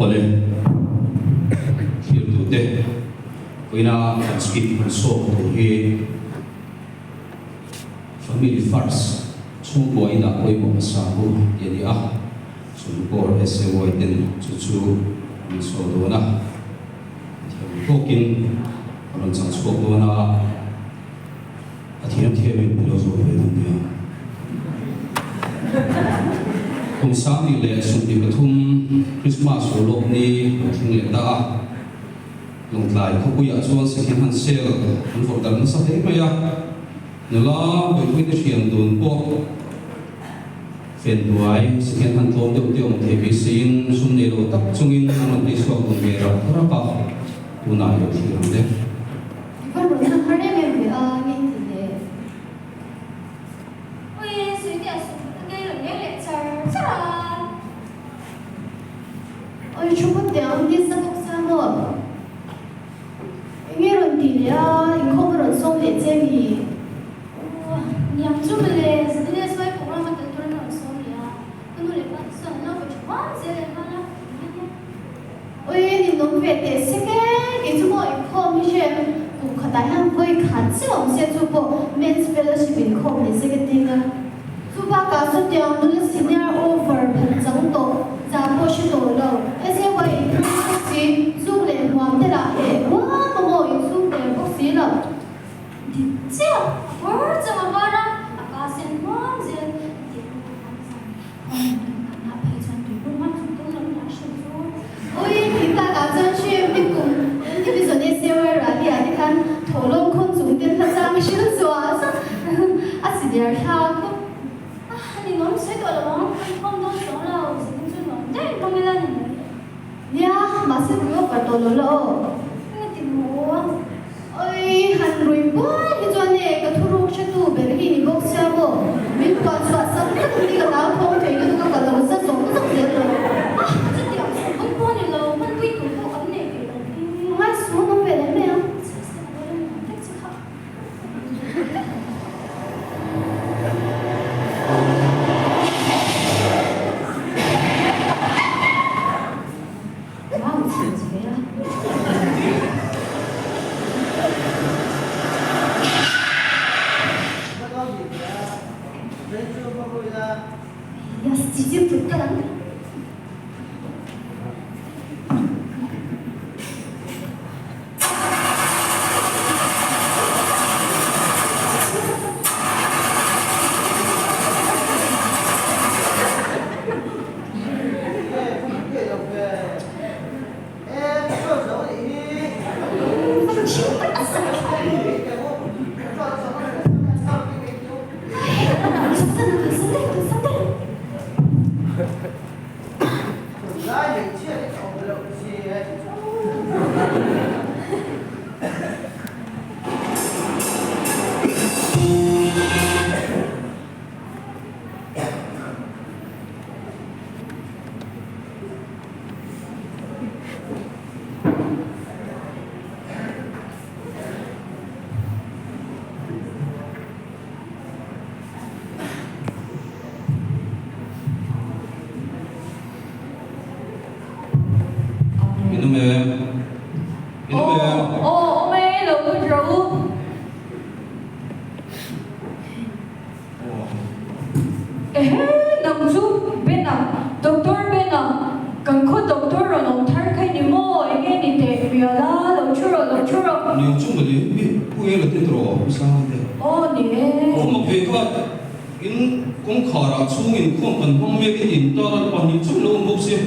Awle, thirtute vawiina kan skit han sawm tur hi Family First, chhungkua inah pawimawh hmasa hu tih a ni a, Chhungkaw SAY ten chu chu min sawi dawn a, thiam tawkin a rawn chang chhuak dawn a. A thiam thiam in min lo zawh ve dawn nia. Kum 2023 Christmas urlawk ni lo thleng leh ta a, Lawngtlai khawpuiah chuan second hand sale an vawrh darh nasa hle mai a, nula buaipuite thian dun pawh fen hnuai second hand tlawm deuh te awm thei beiseiin sum nei lo tak chungin an rawn tei chhuak dun ve rap rap a, tunah i lo thlir ang le. I va rawn thlang har em em ve a, nge i ti le? Ui, Suite a sum ka kei rawn leng leh char char a. Ui, thu phawt teh ang, nisa bawk sia maw? Enge rawn ti leh a, inkhawm a rawn sawm leh che mi? Aw, niang chu mawle, ZNSY program a tel turin a rawn sawm leh a, ka nu leh pa te chuan an lo va tha huam zel leh nghal a, eng nge nia? Ui, ninawm ve teh sek e, kei chu maw inkhawm hi hre em, kum khatah hian vawi khat chiah awm se chu pawh Men's Fellowship inkhawm ni se ka ting a. Chu bakah chutiang nula senior over phat chang tawh zah pawh hre tawh lo, SAY inkhawm bawk si, zuk leh hmuam te lah heh huam a maw insum der bawk si lo. Dik chiah, a kawr chang a var a, a ka sen huam zel, tih pawh ka tan zan. Ui, tih takah chuan hrim ni kum division A Sewai Rally ah te khan thawhlawm khawn chung ten hla chang i hrilh zuah zak a senior thlak bawk. Nia, mahse rui over tawh lo la aw. Oi, han rui buai hi chuan e, ka thuruk hretu ber hi ni bawk sia maw? Min puah chhuah sak vek ang hi ka hlau thawng thei lutuk a, ka lo za zawk zawk zel lo. Ah, chutiang chu hman pawh a ni lo, hmanpui tur pawh kan nei ve lo hi. Ngai suam awm ve leh mai ang. Chhe se ka lo en vek che kha. Wow, chhe chhe a. Yes, chi chiu tut ka lang. In awm em? In awm em? Aw, awm e, lo lut rawh u. Ehe, nang chu Bena, Doctor Bena, kan khaw doctor rawn awm thar kha i ni maw? Enge ni teh mial a, lo thu rawh, lo thu rawh. Niang chu mawle, mi pu eng la te tawh mi sang te. Aw ni e. Aw mak ve kha, in kawngkhar ah chhung in khawm kan hmang mek in in tar a pahnih chu lo awm bawk sia,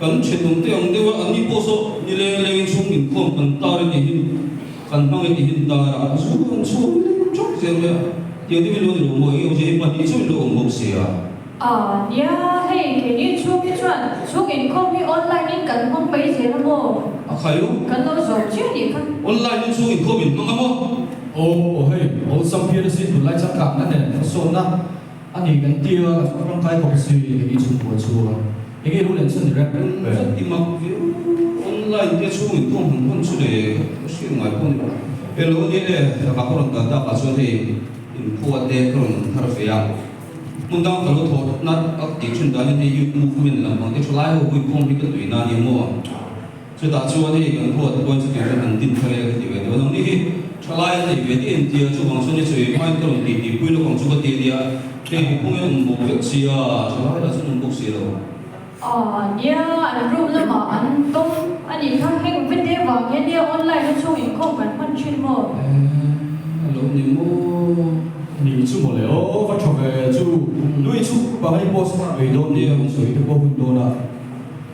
kan thenawm te ang deuh a, an ni pawh saw ni leng leng in chhung in khawm kan tar a ni hin. Kan hmang e tihin tar a zu an chhuak lem chawk zel mai a, tiang deuhin lo ni lo maw eng emaw hi pahnih chu in lo awm bawk sia. A nia, hei keini chhung hi chuan chhung inkhawm hi online in kan hmang mai zel a maw? A khai u. Kan lo zawm chiah nih kha. Online in chhung inkhawm in hmang a maw? Aw aw hei, awlsam phian asin tunlai changkangna nen hmasawnna a ni kan tia kan ram kai khawp si keini chhungkua chuan enge ru len chuan ni reng reng ve. Chuan ti mak viau online te chhung in thawm han hawn chu le ka hriat ngai pawh ni lo. Hello ni le, ka rawn kal tak ah chuan hei inkhua te ka rawn thar ve a. Hmun dang ka lo thawh na a tih thin danin hei youth movement lampang te thalai ho huikhawm hi ka tui na nia maw? Chutah chuan hei kan huat puan chu tiang chuan han din thar ila ka ti ve deuh a, nangni hi thalai an nei ve te en tia chuvang chuan i sawi hmain ka rawn tih tih pui lawk ang chu ka ti a nia, hei mipui an awm bawk vek sia, thalai lah chuan awm bawk si lo. Aw nia, an room lamah an tawm a nih kha, heng vete vang hian nia online a chhung inkhawm kan hman thin maw? Eeh, a lo ni maw? Ni chu maw le aw, va tha ve chu, nui chu pangai post ngei dawn nia, sawi te pawh hun dawn a.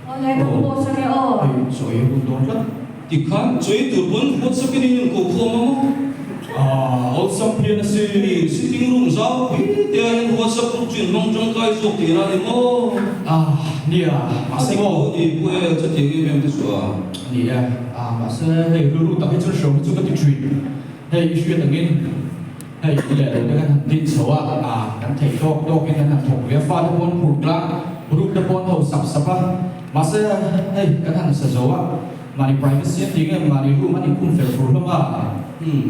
Awle ka post ange aw. Hei sawi hun dawn tlat. Tikhan chawi tur pawn WhatsApp in in ko khawm a maw? Aah awlsam phian a si. Mi sitting room zau pui te ah hian WhatsApp group chu in hmang tangkai zawk tih a ni maw? Aah nia mahse maw. A dik lo ni pu e chutiang em em te chu a. Ni e aah mahse hei rilru tak hi chuan hriau hi chu ka ti thin. Hei i hriat angin hei i leh lo te kan han din chho a, aah kan thei tawk tawkin kan han thawk ve a, fate pawh an phur tlang, room te pawh an ho sap sap a, mahse hei kan han sa zo a, mahni privacy an tih nge mahni room an inkhum fel fur hlawm a,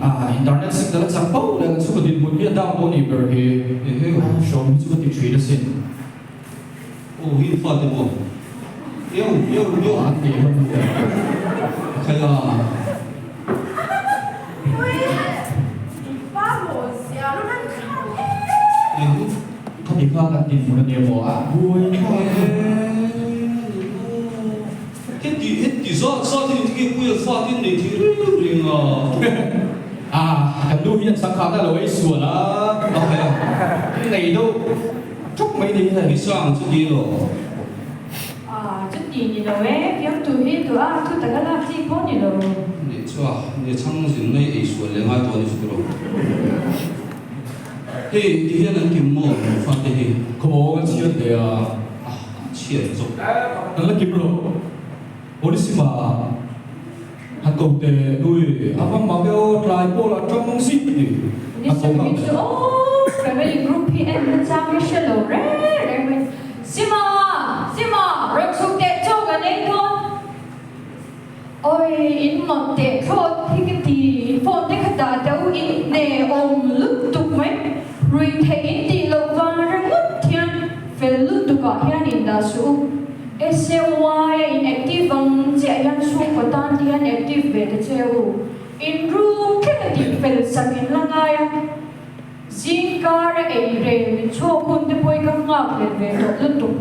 aah internet signal a chak fo leh kan chhungkaw dinhmun hi a down pawh a nih ber hi, hriau hi chu ka ti thin asin. Aw hi fate maw? Eo eo eo. An tih hlawm hle. Khai a. Khati kha kan dinhmun a nia maw? A buai thlak e. Heti heti zat zat hi engtin nge puia fate an nei thei reng reng a? A, kan nu hian changkhan a lo ei sual a. A khai a. Nei deuh. Ṭawk mai ni hei. Ni sang chu ti lo. A, chuti ni lo e, fiamtu hi duh a, thu taka lak chi pawh ni lo. Nih chu a, ni chhang zin mai ei sual leh ngai tawh a ni chu ti lo. Hei ti hian an kim maw fate hi? Khawmaw kan chhiat ve a. A, chhiat zawk. Kan la kim lo. Onisima han ko teh nui a vang mak e aw tlai pawh lah tang zit ni a ko Onisima nghak hi chu aw family group hi en na chang hi hre lo reng reng mai. Sima! Sima! Rawn chhuk teh chaw kan ei dawn. Awi in mawt teh thlawt hi ka ti in phone te kha dah teh u in hne awm lutuk mai. Ruih theih in tih loh vang ringawt hian fel lutuk ah hian in dah suh u. SAY a in active ang chiah hian chhungkaw tan te hian active ve ta che u. In room thleng a tih fel sak in la ngai a, zing kar a ei rel min chhuak hun te pawh hi ka nghak let ve tawh lutuk.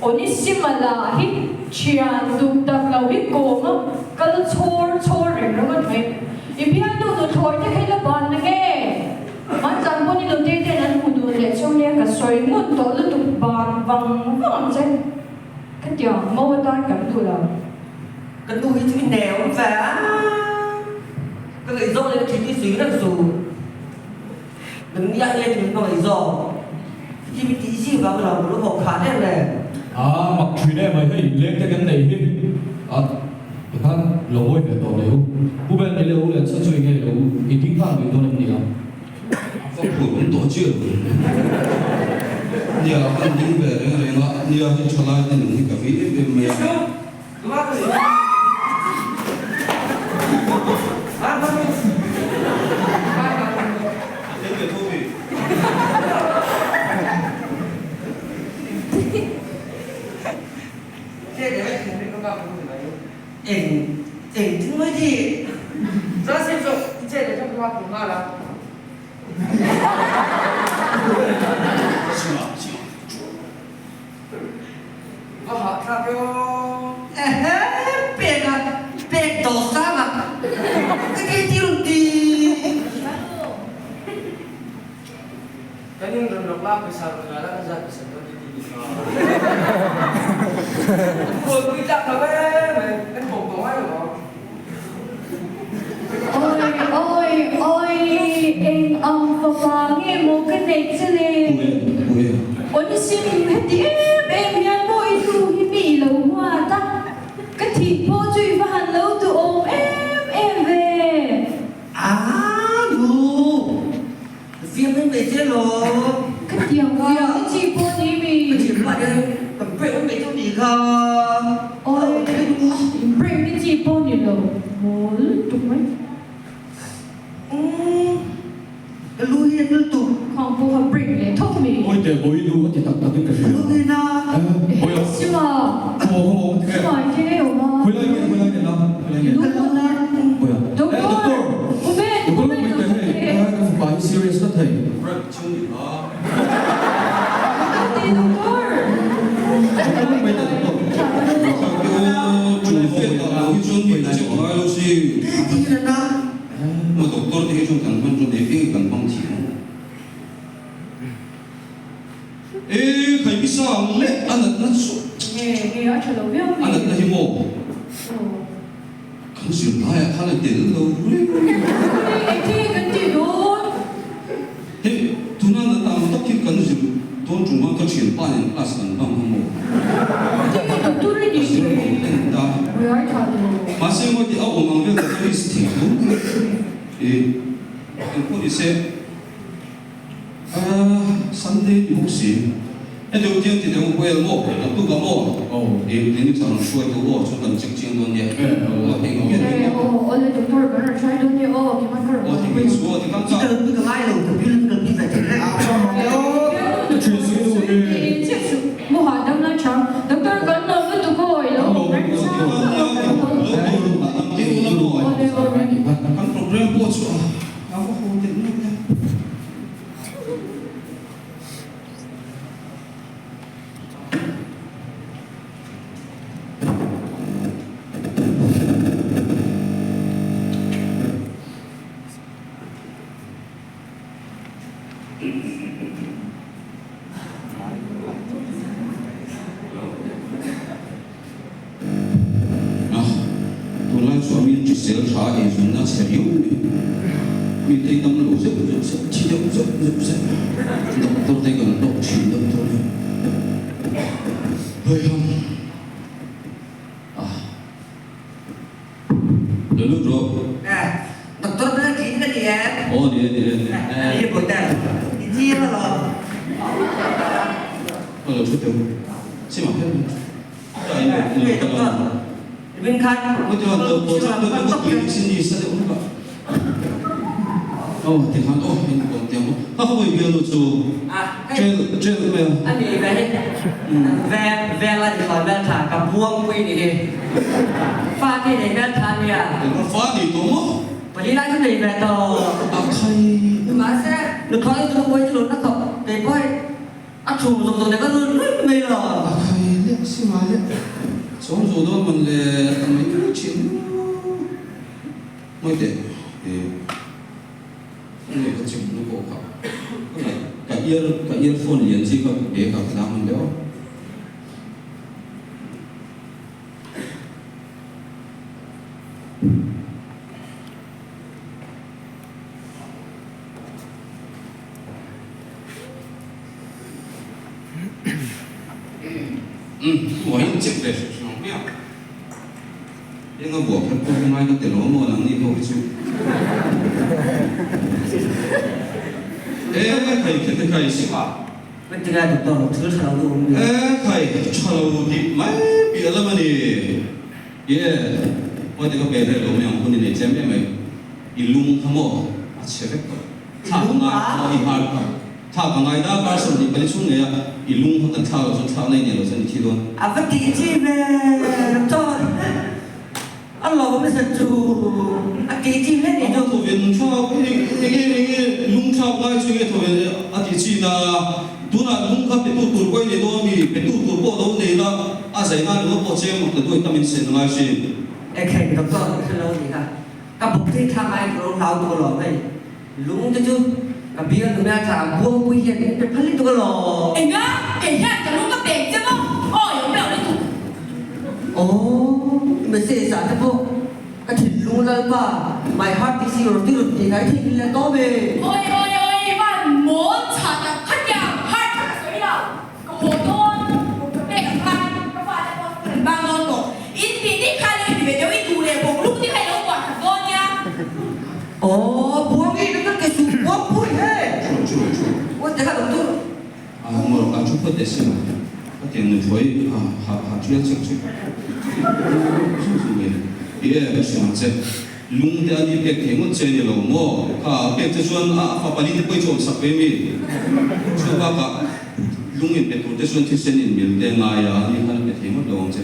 Onisima lah hi thian duh tak lo hi kawm a kal chhawr chhawr reng ringawt mai. I bialnu nuthlawi te kha i la ban na nge? An zan pawn i nute ten an hmu dun leh chu nia ka sawi ngun tawh lutuk ban vang vang ang che ka tiang mo atan kan duh lo. Ka nu hi chu i hne awm ve a, ka ngaihzawng leh ka thin hi sawi reng suh. Nang nia nge min hmangaihzawng? Khi mi tih zing vang lo ka lo haw khah em le. A mak thin em mai hei leng te kan nei hi a tikhan lo ngawi ve tawh leh u. Pu Ben i leh u len sawi nge lo i ding nghal mai dawn em ni ang? A va phur awm tawh chiah lo. Nia kan ding ve reng reng a, nia hei thalai te nung hi ka vei em em mai a. Va hahthlak e aw. Ehe, pek a, pek dawh sang a, ka kei ti rawn ti. Kan in rawn lawk la, pawisa rawn la la, kan zat pawisa dawn i ti ni kha. Buaipui tlak lo em mai, kan bawk tawh ngai lo ang. Awi awi awi eng ang fapa nge maw ka neih che le? Onisim heti em em hian maw i nu hi mi i lo huat a, ka thih pawh chu i va han lo duhawm em em ve. A nu fiam em mai che lo. Ka tiang fiam na chi pawh ni mi. Ka thiam pah hian kan break em mai chu ni kha. Awi in break na chi pawh ni lo mawl tuk mai. Umm ka lu hi a nul tuk. Khang pawh kha break leh thawk mi. Awi teh Vang leh a natna chu. Nge nge a tha lo viau A natna hi maw? Kan zirlaiah khan a tel lo reng. Ui engthil nge kan tih dawn? Hei tuna natna ang tak hi kan zir dawn ṭum a ka ṭhianpa nen class kan bang a maw? Engthil nge doctor i nih Ka zir lo en ta. Ui ai tha lo. Mahse maw tih a awm ang vel ka risk thei tho mai. Engpawh nise. Ahh Sunday ti bawk si. He deuh tiang ti deuh well maw naktuk ah maw eh clinic ah rawn hruai tawh aw chuan kan check chiang dawn nia aw thei ngei ngei maw. Aw awle doctor kan rawn hruai dawn nia aw keimah ka rawn Aw thei ngei chu aw ti kang ka. Kalpui ka ngai lo ka bill kalpui ve thei reng. Mu hahdam la tha doctor kan lawm lutuk aw i lo awm reng Ti kang nia lo tur hahdam deuh la maw kan program pawh chu a. A va haw deuh nuai a. A, tunlai chu a min hrisel tha a inzunna chhe riau mai. Mi te dam lo zeuh zeuh zeuh, thi deuh zeuh zeuh zeuh doctor te kan hlawk thin deuh thung a. Hawiha, a, lo lut rawh. E, doctor bula tih ka ni em? Aw ni e, ni e. E, ni e Bawihte, i chiang alawm. Aw lo thu teuh, chimah kher mai. A thu zawng zawng nen ka nun reng mai lo. A khai leh si ngai leh sawm zawh dawn man le a mai mai thin mawi teh eh nge ka check na pawh kha ka ngaih ka ear ka earphone lian chi kha bag ah ka dah man le aw. Umm, uain chek ve hrim hrim ang hmiang. Eng a buah kher pawh hi ngai ka ti lo maw nang ni ho hi chu. E khai khe te khai si. Kan ti lai doctor thil tha lo deuh awm e. E khai tha lo tih mai piah lam a ni. Ye, aw ti ka pe ve lo mai ang hun i nei tlem em mai. I lung kha maw a chhe vek tawh. Thla ka ngai aw i har kha. Thla ka ngai da kar 24 chhung nei a i lung kha kan thlak loh chuan thlak na i nei loh chuan i thi dawn. A va tih chi ve doctor a lawm nasa chu a tih chi hle ni chu. A va thawven thlak eng enge enge lung thlak ngai chu enge thawven a tih chi na tunah lung kha pe tu tur pawh i nei dawn ami pe tu tur pawh lo nei la a zai nan ringawt pawh cheng mak ta duai tam in sen ngai hrin. Ekheng doctor ka hre lo ni kha. Ka bawk thei thla ngai ka lo hlau tuk alawm hei. Lung te chu ka bial nu mel thla buangpui hian min pe phal lutuk alawm. Enga? Kei hian ka lung ka pek che maw? Awi awm lo lutuk. Aw, i message ah te pawh ka thinlung Lalpa, my heart is yours ti rawn tih kha i theihnghilh leh tawp e. Awi awi awi, van mawl chhah tak khatiang heart kha ka sawi lo. Ka haw dawn, kum ka pek ang khan ka fate pawh school an bang dawn tawh. In tih dik kha lo inti ve deuh i duh leh bawk luk te kha i lo buah khat dawn nia. Aw, buang i doctor ke suh buang pui he. True true true. Ua te kha doctor. A mawr ka thu phawt teh si ma. Ka tiang nu thuai ha ha ha thial chek chek. Zu zu mai. I e ka hria ang che. Lung te a ni pek thei ngawt che a ni lo maw? Kha pek che chuan a fa pali te pawh i chawm sak ve mi? Chu bakah lung in pe tur te chuan thisen in mil te ngai a, a ni khan a pe thei ngawt lo ang che.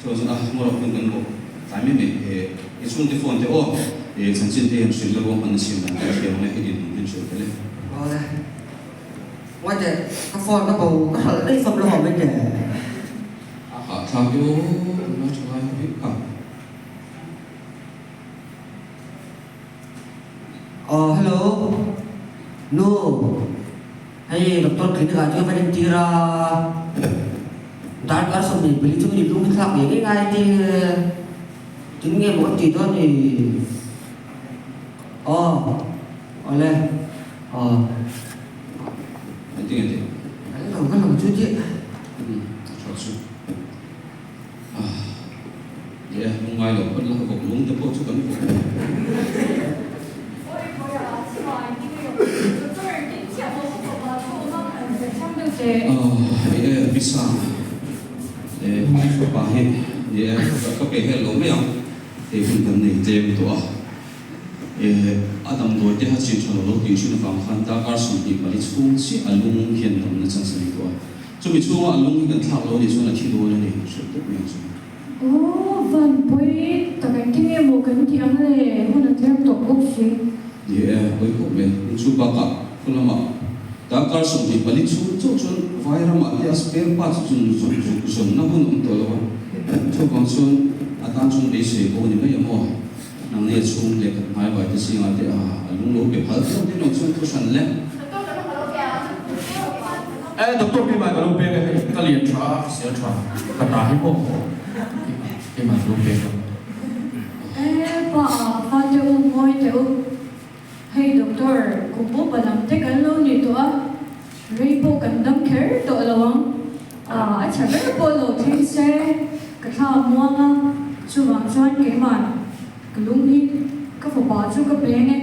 Chuan chuan a ngawrah hun kan bawk tlai mai mai he i chhungte phone te aw he chanchin te hian hrilh la ruang hman a siam dan te a hria ang e, i dinhmun te an hrilh tel e. Awle, ngawi teh, ka phone ka bo ka hralh daih fam lo hawm mai teh. A hahthlak deuh a tha lai ho hi ka. Aw hello nu hei doctor clinic ah chuan ka va entir a. Darkar 24 chu ni lung hi thlak ngei ngei ngai ti tin nge maw an tih dawn ni? Aw, awle, aw. Engtin nge tih? Kan lo ka lo chu tih. Umm, a tha chu. Ah, ni e, lungngai lo phawt la, vawk lung te pawh chu kan vawk. Awi khawi a, chhima engtin nge awm? Doctor engtin chiah maw ka fapa chu awm a, han zir chiang deuh teh. Ah, hei e, Pisa, e, i fapa hi, ni e, ka pe hel lo mai ang, hei hun kan nei tlem tawh a. E, a damdawi te ha chin tha lo lo tih thin avang khan darkar 24 chhung chiah a lung hian damna chance a nei tawh a. Chumi chhunga a lung hi kan thlak lo a nih chuan a thi dawn a ni, hrilh tawp mai ang chu. Aw, van pawi tak engtin nge maw kan tih ang le, hun a tlem tawh bawk si. Ni e, pawi khawp mai. Hun chu bakah khaw lamah darkar 24 chhung chauh chuan vai ramah te a spare parts zun zuk zuk zawnna hun a awm tawh lo a, chuvang chuan a tan chuan beisei pawh a ni mai ang aw. Nang nge chhung leh khat hmai vai te zingah te a lung lo pe phal deuh deuh lo chuan thu hran le. E doctor keimah ka lo pek e hei ka lian tha a hrisel tha ka ta hi maw keimah ka lo pek a. E pa a fa te u ngawi teh u hei doctor kum upa lam te kan lo ni tawh a rei pawh kan dam kher tawh lo ang a a tha ber pawh lo thleng se ka thla a muang a chuvang chuan keimah Ka lung hi ka fapa chu ka peng e,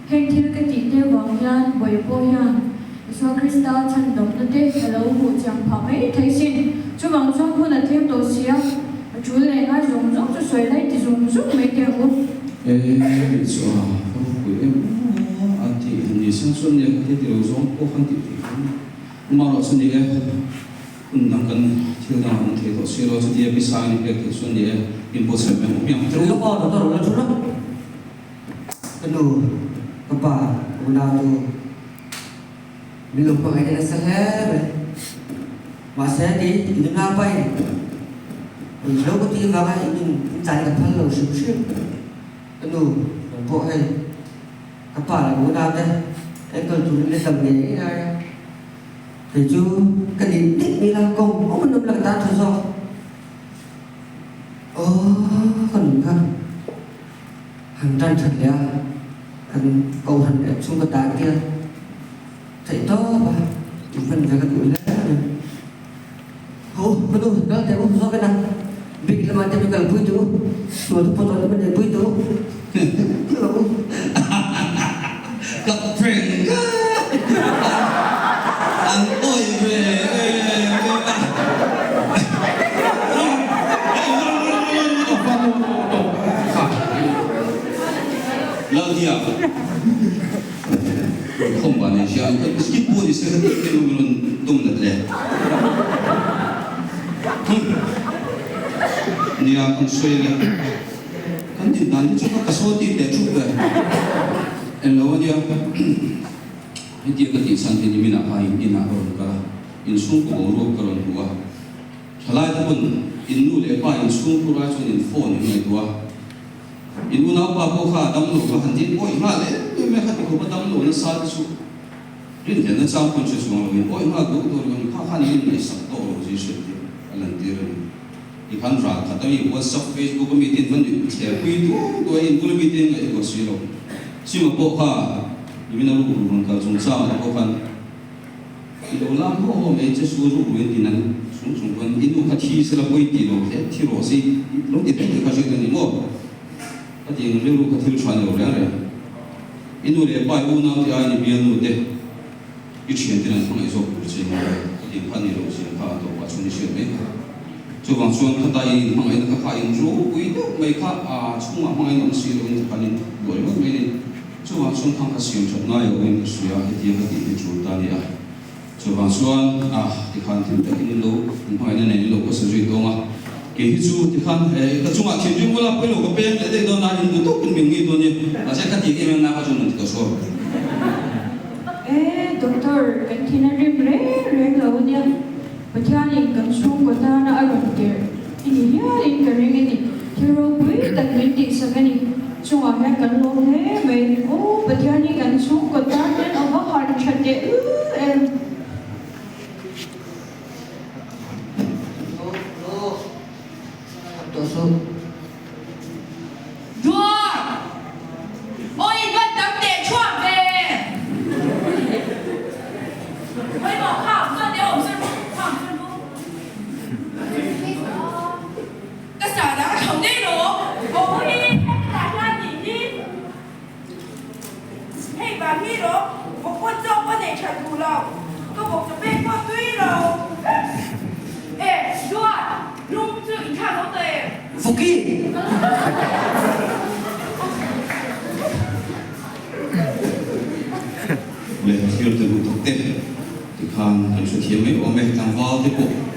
heng thil ka tih te vang hian Bawiha pawh hian Isua Krista chhandamna te a lo hmuh chiang phah mai thei sin. Chuvang chuan hun a tlem tawh si a, a tul leh ngai zawng zawng chu sawi lai ti zung zung mai teh ang u. E nih chu a ka ropui em aw a tih han ni sang chuan nia ka heti lo zawng pawh khan tih theih kha amaherawh chu ni e. Hun dang kan thil dang a awm thei tawh si lo, chutia pisa in pek theih chuan ni e, in buatsaih mai ang hmiang. Chu ka aw doctor la thu lawk. Ka nu, ka pa, ka unau chu min lo hmangaih leh nasa hle mai. Mahse ti i nuna pain ruihhlo ka tih avanga in in chan ka phal lo hrim hrim. Ka nu, nang pawh hei ka pa leh ka unau te enkawl turin la dam ngei ngei lai a. Kei chu ka nih dik ni la kawng awm an awm la ka tan tha zawk. Aw ka nun kha han tan that leh a, kan kohhran leh chhung ka tan tia theih tawp a in hman ve ka duh hle a ni. Ho ka nu kal teh u zawk ena bik lamah te mi kalpui teh u, sual te pawh tawh te mi neihpui teh u. Ka prank a an awih ve em em a. Lalhia khawm van nei hian ka biscuit pawh ni se ka tih em em rawn dawm nat le. Nia kan sawi le. Kan tih dan hi chu ka sawi tih teh thup ve en lo a nia. Hetia ka tih chhan hi niminah kha in inah ka rawn kal a, inchhungkaw boruak ka rawn hmu a. Thalai te pawn in nu leh pa inchhungkhur ai chuan in phone in ngaihtuah a. In unaupa pawh kha a dam lo kha han din awih nghal em em e, khati khawpa dam lo nasa te chu rinhlelhna chang pawn hre chuang lo in awih nghal duh tur ka ni kha khan in inneihsak tawk lo zir hriat hi a lantir a ni. I khan ral khat a mi WhatsApp, Facebook a mi te in va nuih thler pui duai duai in bula mi te in ngaihtuah si lo. Chima pawh kha i min a ruk ruk rawn kal chung chang ah pawh khan i lo lam haw haw mai che su ruk ruk in ti nan chung chung pawn i nu kha thi sela pawi tih lo hle thi rawh se i lo ti reng te kha hriat a ni maw? Ka ti ang rilru kha thil tha ni lo reng reng. I nu leh pa i unau te aiin i bialnu te I thiante nan hmangaih zawk tur che nge ka tih kha ni lo zia kha a tawpah chuan i hriat mai kha. Chuvang chuan khata i inhmangaihna kha kha in ropui deuh mai kha a chhungah hmangaihna awm si loin ka khan in buai ngawt mai ni. Chuvang chuan khang kha siam that ngai a awmin ka hria hetia ka tih hi tul ta nia. Chuvang chuan a tikhan thil takin in lo inhmangaihna nen in lo khawsa zui tawng a. Kei hi chu tikhan ka chungah thinrim ula pawilo ka peng leh daih dawn a in duh tawkin min ngei dawn nia. Mahse ka tih em em na kha chu nun ti ka sawi. E, Doctor, kan thin a rim reng reng lo ania, Pathianin kan chhungkaw tana a rawn tirh i ni hialin ka ring a ni, thil ropui tak min tihsak a ni, chungah hian kan lawm hle mai, aw Pathian hi kan chhungkaw tan hian a va han tha teh ul em. tawh suh. Duat! Aw in van tam teh chhuak ve! Pawimawh kha chuan teh awm sawn ru, kha awm sawn ru. Ka sa dang a tho daih lo. Aw hi heta hian nih hi. Hei vang hi rawh, vawk pawn chaw pawh nei tha duh lo, ka vawk chaw pek pawh tui lo. E, Duat, lung chu in thlak lo tawh em? Vawki! Le thil te duh tak te tikhan kan hrethiam mai awm e, tlangval te pawh.